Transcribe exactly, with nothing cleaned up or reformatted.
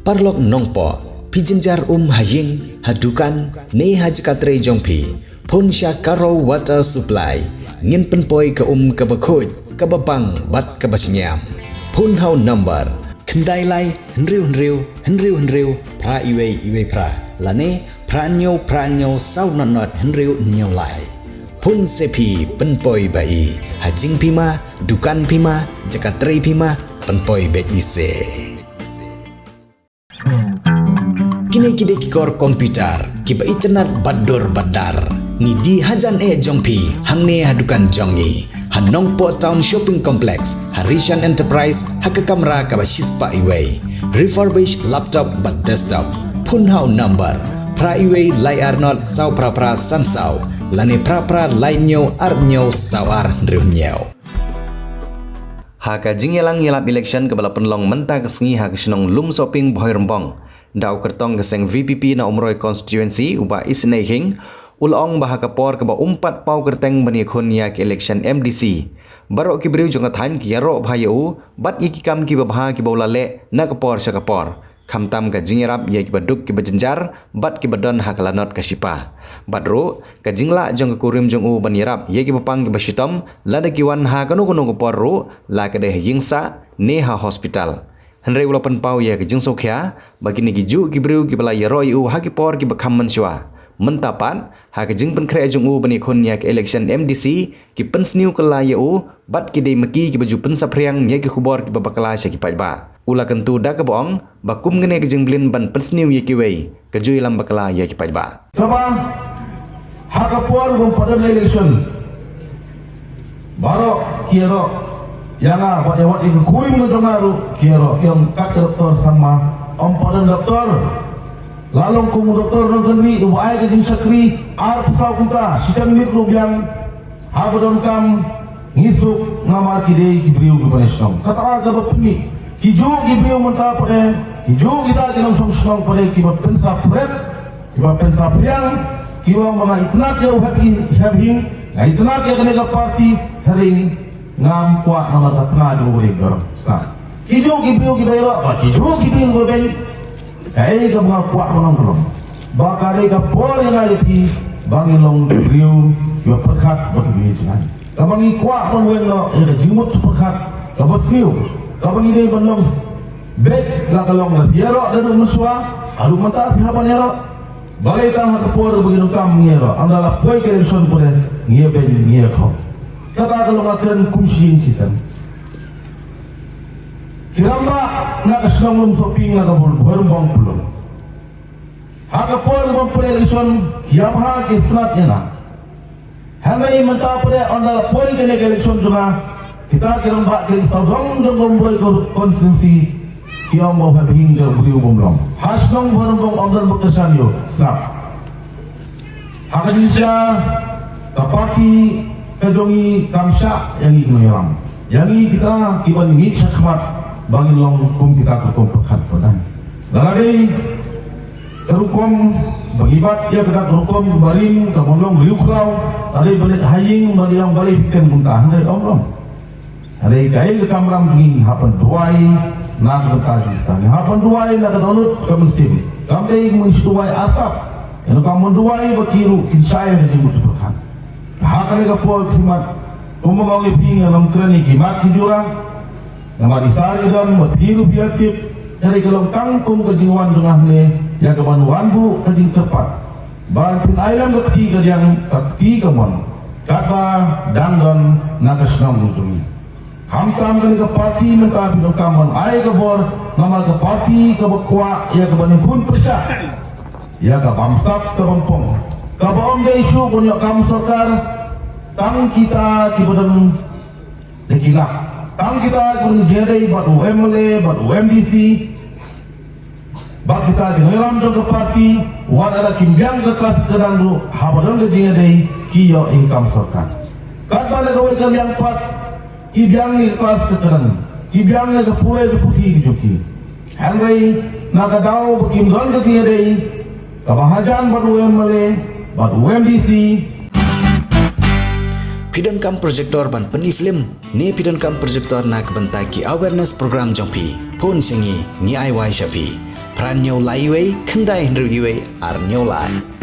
Paralok Nongpoh, phi jynjar um ha ïing, ha dukan, ne ha jaka trei jong phi, phone sha Karo Water Supply. Ngin pynpoi ka um kaba khuid, kaba bang bad kaba shngiam. Phone ha u number khyndai lai hynriew hynriew hynriew hynriew phra iwei iwei phra, lane phra hynñiew phra hynñiew saw nod nod hynriew hynñiew lai. Phone se phi, pynpoi ba i. Ha jingpima, dukan pima, jaka trei pima, pynpoi beit i se. Kine ki dei ki kor computer kiba itynnad bad dur bad dar. Ngi die hajan eh jong phi hangne ha dukan jong ngi, ha Nongpoh Town Shopping Complex, ha Rishan Enterprise, ha ka kamra kaba shispah iwei. Refurbish laptop bad desktop. Phone ha u number phra iwei lai ar nod saw phra phra san saw, lane phra phra lai hynñiew ar hynñiew saw ar hynriew hynñiew. Ha ka jingïalang ïalap election kaba la pynlong mynta ka sngi ha ka shnong Lumsohping, Bhoirymbong, da u kyrtong ka seng V P P na Umroi constituency, u Bah Isnei Hing, u la ong ba ha ka por kaba um pat paw kyrteng ban ïakhun ïa ka election M D C, baroh ki briew jong ka thaiñ ki ïaroh bha ïa u bad ïa ki kam kiba bha kiba u la leh na ka por sha ka por, khamtam ka jingïarap ïa kiba duk kiba jynjar bad kiba don ha ka lanot ka shipa. Bad ruh ka jinglah jong ka kurim jong u ban ïarap ïa kiba pang kiba shitom, lada ki wan ha kano kano ka por ruh, la ka dei ha ïing sah ne ha hospital. Hynrei u la pynpaw ïa ka jingsngewkhia ba kine ki juh ki briew kiba la ïaroh ïa u ha ki por kiba kham mynshuwa. Mynta pat, ha ka jingpynkhreh jong u ban ïakhun ïa ka election M D C, ki pynsniew kylla ïa u bad ki dei ma ki kiba ju pynsaphriang ïa ki khubor kiba bakla sha ki paidbah. U la kyntu da kaba ong ba kum kane ka jingblin ban pynsniew ïa kiwei, ka ju ïalam bakla ïa ki paidbah. Kaba ha ka por ban pynlong election, baroh ki ïaroh ïa nga bad ïa wat ïa ka kurim ka jong nga ruh ki ïaroh, ki ong kat ka Doktor Sangma, ym pat don doktor. La long kum u doktor nongkynrih uba ai ka jingshakri arphew saw kynta, shitom miet ruh biang. Haba donkam ngi suk namar ki dei ki briew kiba na shnong. Kata kaba pynmih, ki juh ki briew mynta pat de, ki juh kita ki nongshong shnong pat de kiba pynsaphriang, kiba pynsaphriang, kiba ong ba nga itynnad ïa u Hep Hing, Hep Hing, nga itynnad ïa kane ka party, hynrei ngam kwah namar ka tnga jong u Ri Gor. Sa ki juh ki briew kiba ïaroh, ba ki juh ki briew kiba beiñ. Kaei kaba nga kwah ban ong ka long ba ka dei ka por ïa nga ïa phi ba ngin long ki briew kiba pyrkhat bad kiba ïeit. Kaba ngi kwah ban weng noh ïa ka jingmut pyrkhat kaba sniew, kaba ngi dei ban long beit, la ka long lada phi ïaroh naduh mynshuwa haduh mynta phi hap ban ïaroh. Balei tang ha ka por ba ngi donkam ngi ïaroh, ynda la poi ka election pat de ngi ïabeiñ ngi ïakhong. Kata ka long ka kren kum shi ïing shi sem. Ki rangbah na ka shnong Lumsohping, na ka Bhoirymbong Pulung, ha ka por ban pynlong election ki ïa bha ki sngewtynnad ïa nga. Hynrei mynta pat de ynda la poi kane ka election jong nga, kita ki rangbah ki sawdong jong ka Umroi constituency ki ong ba u Hep Hing u dei u briew bym long. Ha shnong Bhoirymbong ym don ba kyrshan ïa u. Sngap. Ha ka jingshisha, ka party ka jong ngi kam shah ïa ngi ki nongïalam, ïa ngi kita kiban mih shakhmat ba ngin long kum kita ki rukom pyrkhat pat de. Lada dei ka rukom ba ngi bat ïa kata ka rukom barim, ka ban long riewkhraw, ka dei ba leit ha ïing ba dei ong balei phi kren kumta, hynrei ym long. Hynrei kaei ka kamram jong ngi, ngi hap ban duwai na ka bynta jong kita, ngi hap ban duwai na ka dohnud ka mynsiem. Kam dei ngi shu duwai arsap, ngi hap ban duwai ba ki ruh kin shai ha ka jingmut jingpyrkhat. Ha kane ka por, ki mat, kumba nga ong ïa phi, ngam kren ïa ki mat ki jura. Namar i Sir i don bad phi ruh phi ïa tip, hynrei ka long tang kum ka jingwan jong nga hangne ïa ka ban wan buh ka jingkyrpad ba phin ai lem ka kti kadiang, ka kti kamon, katba dang don na ka shnong jong ngi. Khamtam kane ka party mynta phi donkam ban ai ka bor, namar ka party kaba kwah ïa ka ban ïakhun pyrshah ïa ka bamsap ka bampong, kaba ym dei shuh ban ïoh kam sorkar tang kita kiba don da ki lak, tang kita kiba don jingïadei bad u M L A bad u M D C bad kita ki nongïalam jong ka party. Wat lada kim biang ka klas ka kyrdan ruh, haba don ka jingïadei ki ïoh ïa ka kam sorkar. Katba na kawei ka liang pat, ki biang ïa ka klas ka kyrdan, ki biang ïa ka pule ka puthi ka jong ki. Hynrei na ka daw ba kim don ka jingïadei kaba hajan bad u M L A bad u M D C. Phi donkam projector ban pyni film, ne phi donkam projector na ka bynta ki awareness program jong phi? Phone sha ngi, ngi ai wai sha phi. phra hynñiew lai wei khyndai hynriew wei ar hynñiew lai.